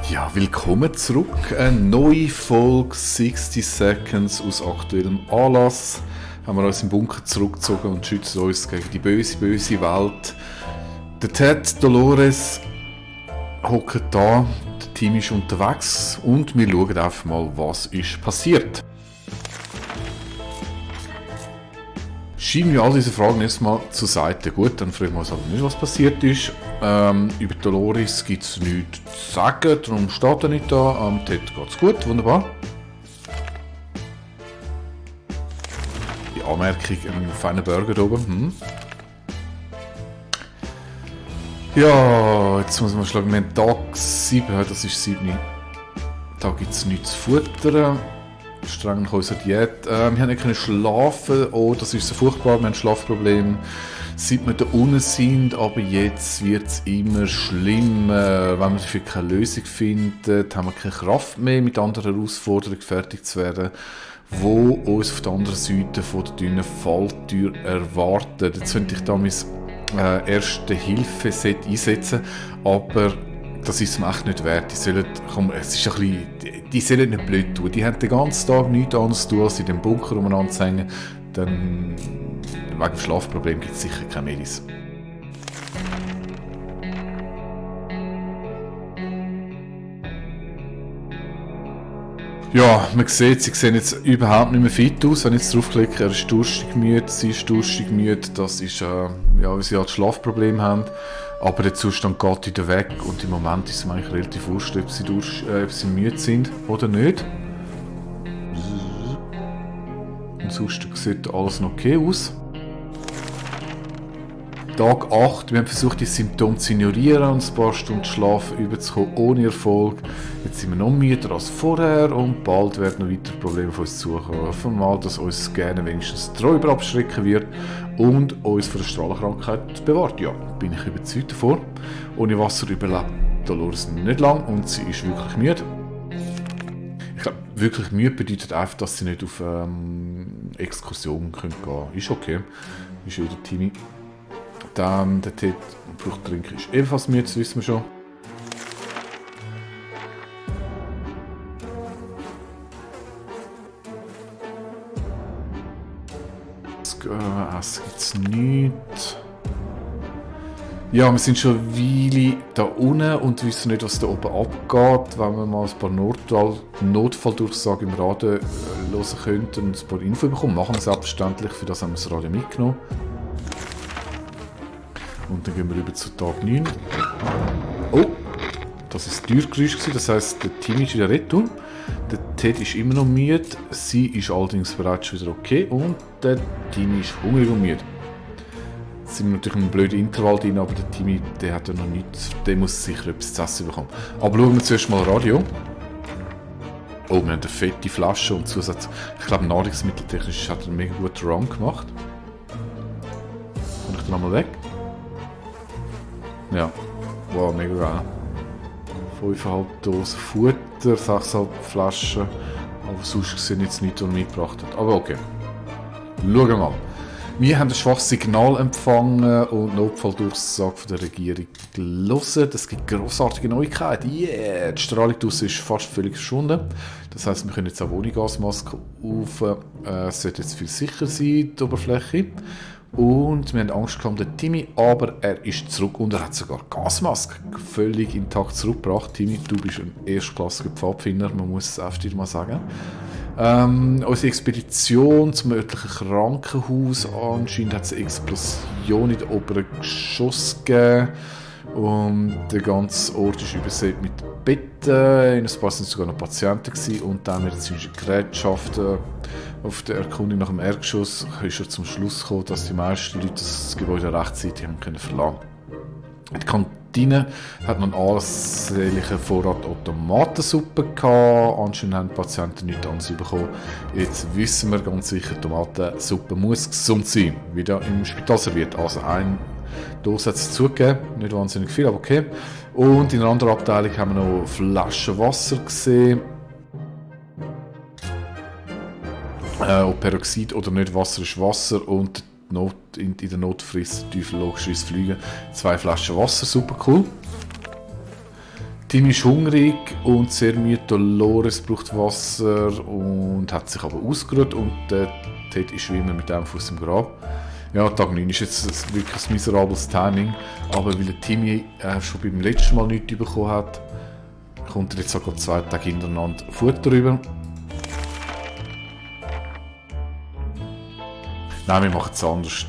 Ja, willkommen zurück. Eine neue Folge 60 Seconds aus aktuellem Anlass. Haben wir uns im Bunker zurückgezogen und schützen uns gegen die böse, böse Welt. Der Ted Dolores hockt da, der Team ist unterwegs und wir schauen einfach mal, was ist passiert. Schieben wir all diese Fragen erstmal zur Seite. Gut, dann fragen wir uns aber nicht, was passiert ist. Über Dolores gibt es nichts zu sagen, darum steht er nicht da. Ted geht es gut, wunderbar. Die Anmerkung, einen feinen Burger da oben. Ja, jetzt muss man schlagen, wir haben Tag 7, das ist 7. Da gibt es nichts zu futtern. Streng nach unserer Diät. Wir haben nicht schlafen. Oh, das ist so furchtbar. Wir haben Schlafprobleme, seit wir da unten sind. Aber jetzt wird es immer schlimmer. Wenn wir dafür keine Lösung finden, haben wir keine Kraft mehr, mit anderen Herausforderungen fertig zu werden, wo uns auf der anderen Seite von der dünnen Falltür erwartet. Jetzt könnte ich da mein Erste-Hilfe-Set einsetzen, aber das ist es mir echt nicht wert. Die sollen nicht blöd tun. Die haben den ganzen Tag nichts anderes zu tun, als in dem Bunker umeinander zu hängen. Dann, wegen dem Schlafproblem gibt es sicher keine Medis. Ja, man sieht, sie sehen jetzt überhaupt nicht mehr fit aus. Wenn ich jetzt draufklicke, er ist durstig müde, sie ist durstig müde. Das ist, weil sie halt Schlafprobleme haben. Aber der Zustand geht wieder weg und im Moment ist es mir eigentlich relativ wurscht, ob sie müde sind oder nicht. Und sonst sieht alles noch okay aus. Tag 8, wir haben versucht, die Symptome zu ignorieren und ein paar Stunden Schlaf überzukommen, ohne Erfolg. Jetzt sind wir noch müder als vorher und bald werden noch weitere Probleme auf uns zukommen. Hoffen wir mal, dass uns gerne wenigstens die Räuber abschrecken wird und uns vor der Strahlenkrankheit bewahrt. Ja, bin ich überzeugt davon. Ohne Wasser überlebt Dolores nicht lang und sie ist wirklich müde. Ich glaube, wirklich müde bedeutet einfach, dass sie nicht auf Exkursionen gehen können. Ist okay. Ist wieder Timmy. Dann der Ted braucht Trinken, ist ebenfalls müde, das wissen wir schon. Essen gibt es nichts. Ja, wir sind schon eine Weile da unten und wissen nicht, was da oben abgeht. Wenn wir mal ein paar Notfalldurchsagen im Radio hören könnten und ein paar Info bekommen, machen wir selbstverständlich, für das haben wir das Radio mitgenommen. Und dann gehen wir über zu Tag 9. Oh, das war das Türgeräusch, das heisst, der Timmy ist wieder retour. Der Ted ist immer noch müde, sie ist allerdings bereits schon wieder okay und der Timmy ist hungrig und müde. Jetzt sind wir natürlich in einem blöden Intervall drin, aber der Timmy, der hat ja noch nichts, der muss sicher etwas zu essen bekommen. Aber schauen wir zuerst mal Radio. Oh, wir haben eine fette Flasche und Zusatz. Ich glaube, nahrungsmitteltechnisch hat er einen mega guten Run gemacht. Kann ich den einmal weg? Ja, wow, mega geil. 5,5 Dosen Futter, 6,5 Flaschen, aber sonst gesehen jetzt nichts, was er mitgebracht hat. Aber okay, schauen wir mal. Wir haben ein schwaches Signal empfangen und Notfalldurchsage von der Regierung gelesen. Es gibt grossartige Neuigkeiten. Yeah, die Strahlung draussen ist fast völlig verschwunden. Das heisst, wir können jetzt auch ohne Gasmaske auf. Es sollte jetzt viel sicher sein, die Oberfläche. Und wir haben Angst gehabt um den Timmy, aber er ist zurück und er hat sogar Gasmaske völlig intakt zurückgebracht. Timmy, du bist ein erstklassiger Pfadfinder, man muss es auf dir mal sagen. Unsere Expedition zum örtlichen Krankenhaus, anscheinend hat es eine Explosion in den oberen Geschoss gegeben und der ganze Ort ist übersät mit Betten, in ein paar sind sogar noch Patienten gewesen und dann medizinische Gerätschaften. Auf der Erkundung nach dem Erdgeschoss ist er zum Schluss gekommen, dass die meisten Leute das Gebäude rechtzeitig haben können verlassen. Die Kantine hat noch einen ansehnlichen Vorrat Tomatensuppe gehabt. Anscheinend haben die Patienten nichts anderes bekommen. Jetzt wissen wir ganz sicher, Tomatensuppe muss gesund sein, wie da im Spital serviert. Also ein Dose hat es zugegeben, nicht wahnsinnig viel, aber okay. Und in einer anderen Abteilung haben wir noch Flaschen Wasser gesehen. Ob Peroxid oder nicht, Wasser ist Wasser und in der Notfrist logischerweise fliegen 2 Flaschen Wasser, super cool. Tim ist hungrig und sehr müde. Dolores braucht Wasser und hat sich aber ausgeruht. Und Ted ist wie immer mit einem Fuß im Grab. Ja, Tag 9 ist jetzt wirklich ein miserables Timing. Aber weil der Timmy schon beim letzten Mal nichts bekommen hat, kommt er jetzt sogar 2 Tage hintereinander Futter rüber. Nein, wir machen es anders.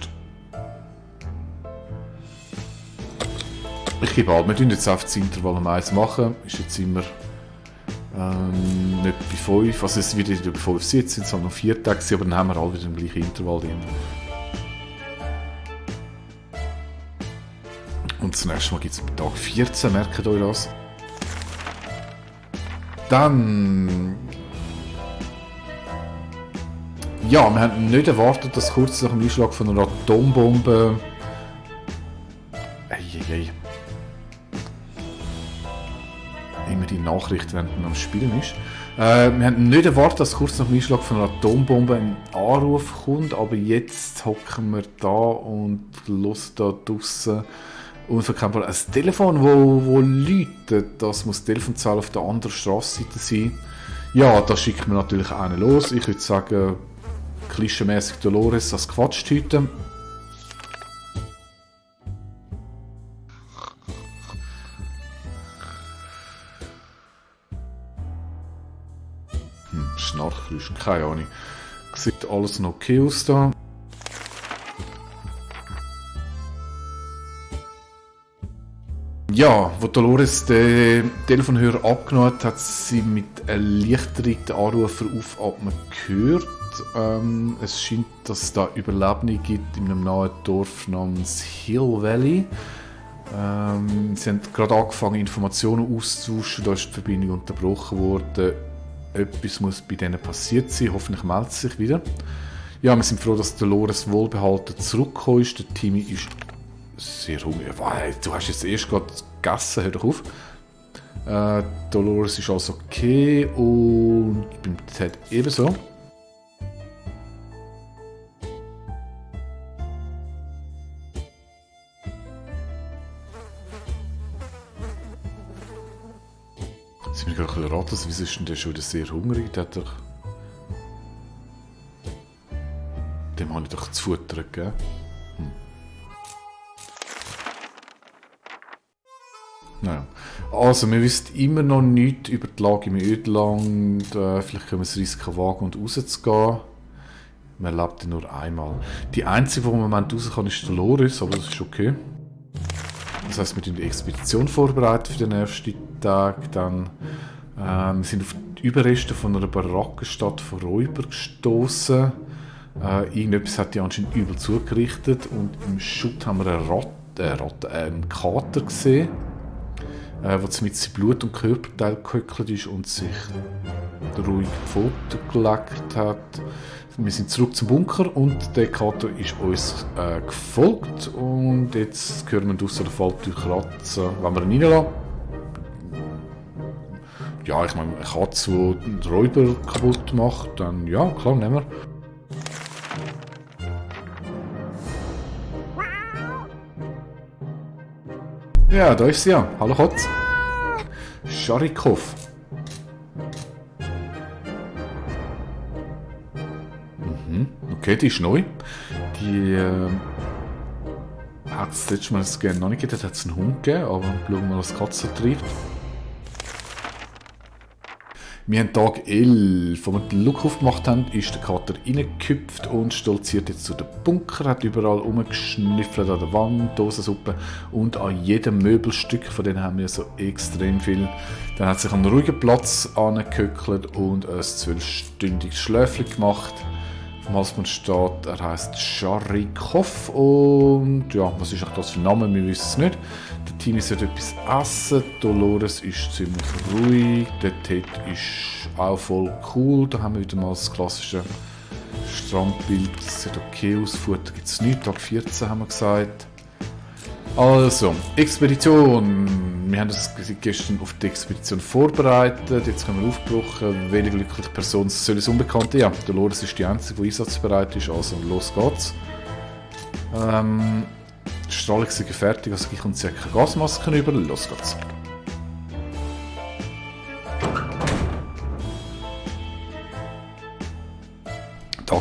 Ich gebe ab, wir tun jetzt einfach das Intervall um 1 machen. Ist jetzt immer nicht bei 5, also es wird wieder bei 5 sitzen, es sind noch 4 Tage, aber dann haben wir alle wieder im gleichen Intervall drin. Und das nächste Mal gibt es bei Tag 14, merkt euch das. Dann... Ja, wir haben nicht erwartet, dass kurz nach dem Einschlag von einer Atombombe... Immer die Nachricht, während man am Spielen ist. Wir haben nicht erwartet, dass kurz nach dem Einschlag von einer Atombombe ein Anruf kommt, aber jetzt hocken wir da und hören da draussen unverkennbar ein Telefon, wo läutet. Das muss die Telefonzahl auf der anderen Strassenseite sein. Ja, da schickt man natürlich einen los. Ich würde sagen, klischeemäßig Dolores als Quatschtüte. Schnarchgeräusch, keine Ahnung. Sieht alles noch okay aus da. Ja, wo Dolores den Telefonhörer abgenommen hat, hat sie mit Erleichterung den Anrufer aufatmen gehört. Es scheint, dass es da Überlebende gibt in einem nahen Dorf namens Hill Valley. Sie haben gerade angefangen, Informationen auszutauschen, da ist die Verbindung unterbrochen worden. Etwas muss bei denen passiert sein, hoffentlich meldet sie sich wieder. Ja, wir sind froh, dass Dolores wohlbehalten zurückgekommen ist. Der Timmy ist sehr hungrig. Du hast jetzt erst gerade gegessen, hör doch auf. Dolores ist also okay und beim Ted ebenso. Sie mir gerade raten, wieso ist denn der schon wieder sehr hungrig? Dem habe ich doch zu Futter gegeben. Naja. Also, wir wissen immer noch nichts über die Lage im Ödland. Vielleicht können wir das Risiko wagen und rauszugehen. Man lebt ja nur einmal. Die einzige, die im Moment raus kann, ist Dolores, aber das ist okay. Das heisst, wir die Expedition vorbereiten für den nächsten Tag. Dann, wir sind auf die Überreste von einer Barackenstadt von Räubern gestoßen. Irgendetwas hat die anscheinend übel zugerichtet und im Schutt haben wir einen Kater gesehen, der mit seinem Blut- und Körperteil gehöckelt ist und sich ruhig Pfoten gelegt hat. Wir sind zurück zum Bunker und der Kater ist uns gefolgt und jetzt hören wir draussen den Falltür kratzen, wenn wir ihn reinlassen. Ja, ich meine, eine Katze, die einen Räuber kaputt macht, dann ja, klar, nehmen wir. Ja, da ist sie ja. Hallo Katz. Scharikow. Okay, die ist neu. Die hat es letztes Mal gerne noch nicht gegeben. Da hat es einen Hund gegeben, aber schauen wir mal, was die Katze treibt. Wir haben Tag 11. Als wir den Look aufgemacht haben, ist der Kater reingehüpft und stolziert jetzt zu den Bunker, hat überall rumgeschnüffelt an der Wand, Dosensuppe und an jedem Möbelstück, von denen haben wir so extrem viel. Dann hat sich an einen ruhigen Platz angehöckelt und ein 12-stündiges Schläfchen gemacht. Vom Halsband steht, er heisst Scharikow und ja, was ist auch das für ein Name, wir wissen es nicht. Der Timmy sollte etwas essen, Dolores ist ziemlich ruhig, der Ted ist auch voll cool, da haben wir wieder mal das klassische Strandbild, das sieht okay aus, Futter gibt es nicht, Tag 14 haben wir gesagt. Also, Expedition. Wir haben uns gestern auf die Expedition vorbereitet. Jetzt können wir aufgebrochen. Welche glückliche Person soll es Unbekannte? Ja, Dolores ist die Einzige, die einsatzbereit ist. Also, los geht's. Die Strahlung ist fertig, also ich und sie keine Gasmasken über. Los geht's.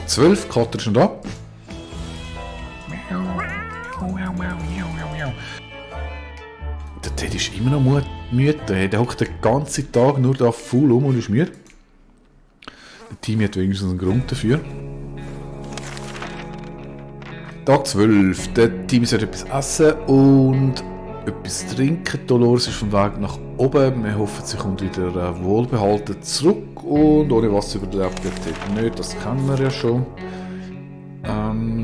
Tag 12, Kater ist schon da. Der Teddy ist immer noch müde. Der hockt den ganzen Tag nur da faul um und ist müde. Der Team hat wenigstens einen Grund dafür. Tag 12. Der Team sollte etwas essen und etwas trinken. Dolores ist vom Weg nach oben. Wir hoffen, sie kommt wieder wohlbehalten zurück und ohne Wasser überlebt der Teddy nicht. Das kennen wir ja schon.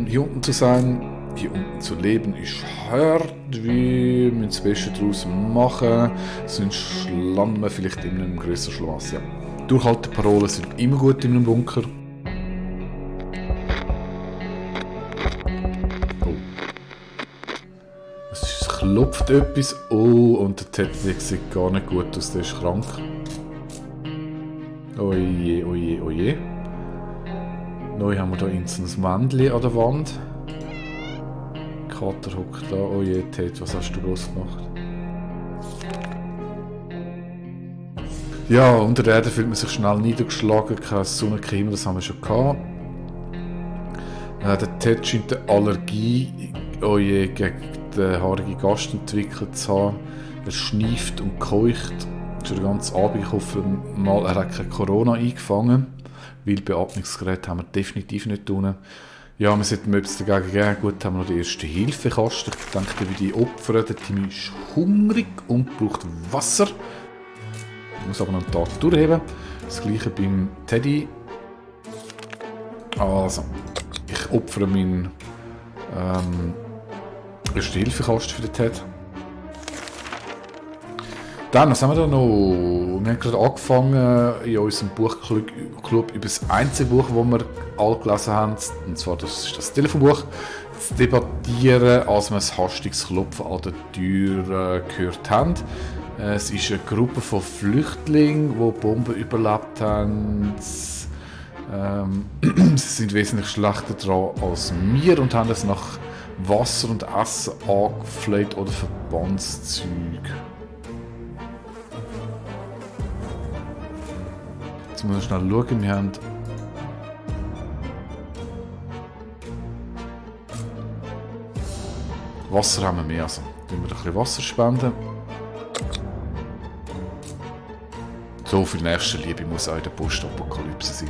Hier unten zu sein, hier unten zu leben, ist hart. Wir müssen das Beste daraus machen. Sonst landen wir vielleicht in einem grösseren Schloss. Ja. Durchhalteparolen sind immer gut in einem Bunker. Es klopft etwas. Oh, und der Teddy sieht gar nicht gut aus, der ist krank. Oje, oje, oje. Neu haben wir hier ein Männchen an der Wand. Kater hockt da. Oje, Ted, was hast du bloß gemacht? Ja, unter der Erde fühlt man sich schnell niedergeschlagen. Keine Sonnencreme, das haben wir schon gehabt. Der Ted scheint eine Allergie gegen den haarigen Gast entwickelt zu haben. Er schnieft und keucht schon den ganzen Abend. Ich hoffe mal, er hat kein Corona eingefangen. Weil Beatmungsgeräte haben wir definitiv nicht tun. Ja, wir sollten etwas dagegen geben. Gut, haben wir noch die erste Hilfekasten. Ich denke, wie die Opfer. Der Team ist hungrig und braucht Wasser. Ich muss aber noch einen Tag durchheben. Das gleiche beim Teddy. Also, ich opfere meinen erste Hilfekasten für den Ted. Dann, was haben wir da noch? Wir haben gerade angefangen in unserem Buchclub über das einzige Buch, das wir alle gelesen haben, und zwar das ist das Telefonbuch, zu debattieren, als wir ein hastiges Klopfen an der Tür gehört haben. Es ist eine Gruppe von Flüchtlingen, die Bomben überlebt haben. Sie sind wesentlich schlechter dran als wir und haben es nach Wasser und Essen angefleht oder Verbandszeug. Jetzt müssen wir schnell schauen, wir haben Wasser haben wir mehr, also tun wir ein bisschen Wasser spenden. So viel Nächstenliebe muss auch in der Postapokalypse sein.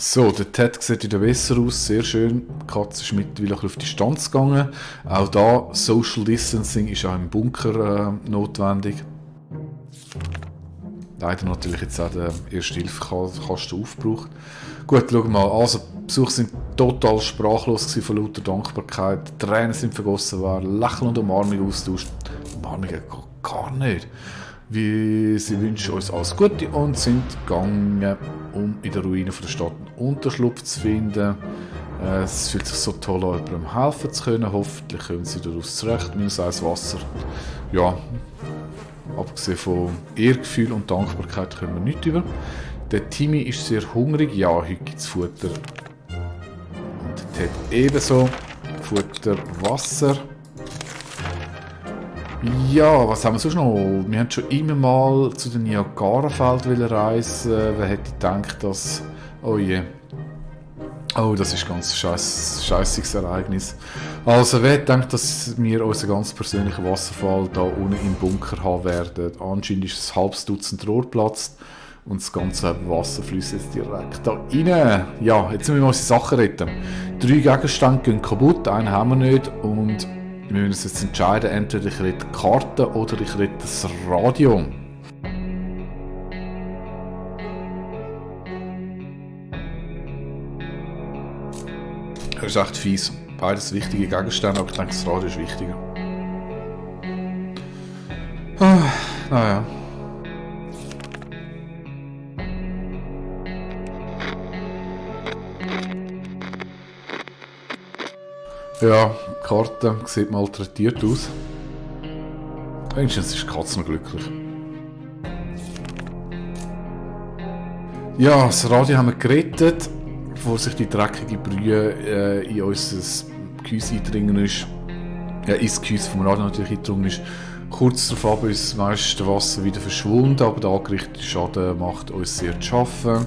So, der Ted sieht wieder besser aus, sehr schön. Die Katze ist mittlerweile auf Distanz gegangen. Auch da, Social Distancing ist auch im Bunker notwendig. Leider natürlich jetzt auch der Erste-Hilfe-Kasten aufgebraucht. Gut, schauen wir mal. Also, die Besucher sind total sprachlos von lauter Dankbarkeit. Tränen sind vergossen worden, Lächeln und Umarmung austauscht. Umarmung geht gar nicht. Sie wünschen uns alles Gute und sind gegangen, um in der Ruine der Stadt einen Unterschlupf zu finden. Es fühlt sich so toll an, jemandem helfen zu können. Hoffentlich kommen sie daraus zurecht. Minus eins Wasser. Ja, abgesehen von Ehrgefühl und Dankbarkeit können wir nichts über. Der Timmy ist sehr hungrig. Ja, heute gibt es Futter. Und der Ted ebenso. Futter, Wasser. Ja, was haben wir sonst noch? Wir haben schon immer mal zu den Niagara-Feldern reisen. Wer hätte gedacht, dass... Oh je. Oh, das ist ein ganz scheissiges Ereignis. Also, wer denkt, dass wir unseren ganz persönlichen Wasserfall da unten im Bunker haben werden? Anscheinend ist ein halbes Dutzend Rohr geplatzt und das ganze Wasser fließt jetzt direkt da rein. Ja, jetzt müssen wir unsere Sachen retten. 3 Gegenstände gehen kaputt, einen haben wir nicht und wir müssen uns jetzt entscheiden, entweder ich rette die Karte oder ich rette das Radio. Das ist echt fies. Beides wichtige Gegenstände, aber ich denke, das Radio ist wichtiger. Naja. Ja, die Karte sieht malträtiert aus. Wenigstens ist die Katze noch glücklich. Ja, das Radio haben wir gerettet, bevor sich die dreckige Brühe in unser Gehäuse eindringen ist. Ja, ins Gehäuse vom Radio natürlich eindringen ist. Kurz darauf ist das meiste Wasser wieder verschwunden, aber der angerichtete Schaden macht uns sehr zu schaffen.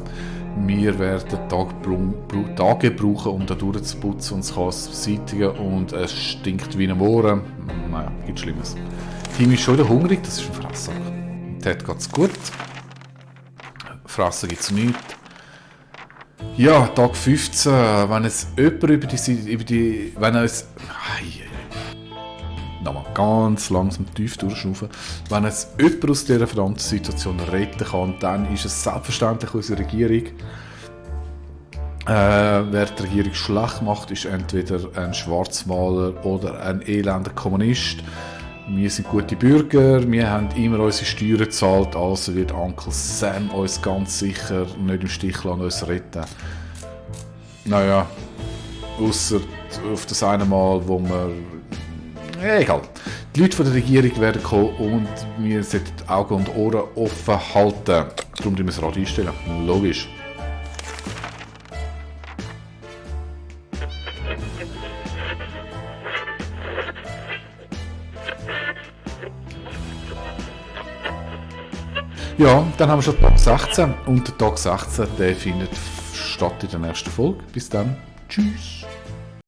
Wir werden Tage brauchen, um da durchzuputzen und das Chaos zu beseitigen, und es stinkt wie ein Mohren. Naja, gibt Schlimmes. Tim ist schon wieder hungrig, das ist ein Fresssack. Dort geht es gut. Fressen gibt es nichts. Ja, Tag 15, wenn es jemand wenn es... Nochmal ganz langsam tief durchschnaufen. Wenn es jemand aus dieser verdammten Situation retten kann, dann ist es selbstverständlich unsere Regierung. Wer die Regierung schlecht macht, ist entweder ein Schwarzmaler oder ein elender Kommunist. Wir sind gute Bürger, wir haben immer unsere Steuern gezahlt, also wird Onkel Sam uns ganz sicher nicht im Stich lassen, uns retten. Naja, ausser auf das eine Mal, wo wir... egal. Die Leute von der Regierung werden kommen und wir sollten die Augen und Ohren offen halten. Darum müssen wir das Radio einstellen. Logisch. Ja, dann haben wir schon Tag 16 und der Tag 16 der findet statt in der nächsten Folge. Bis dann. Tschüss.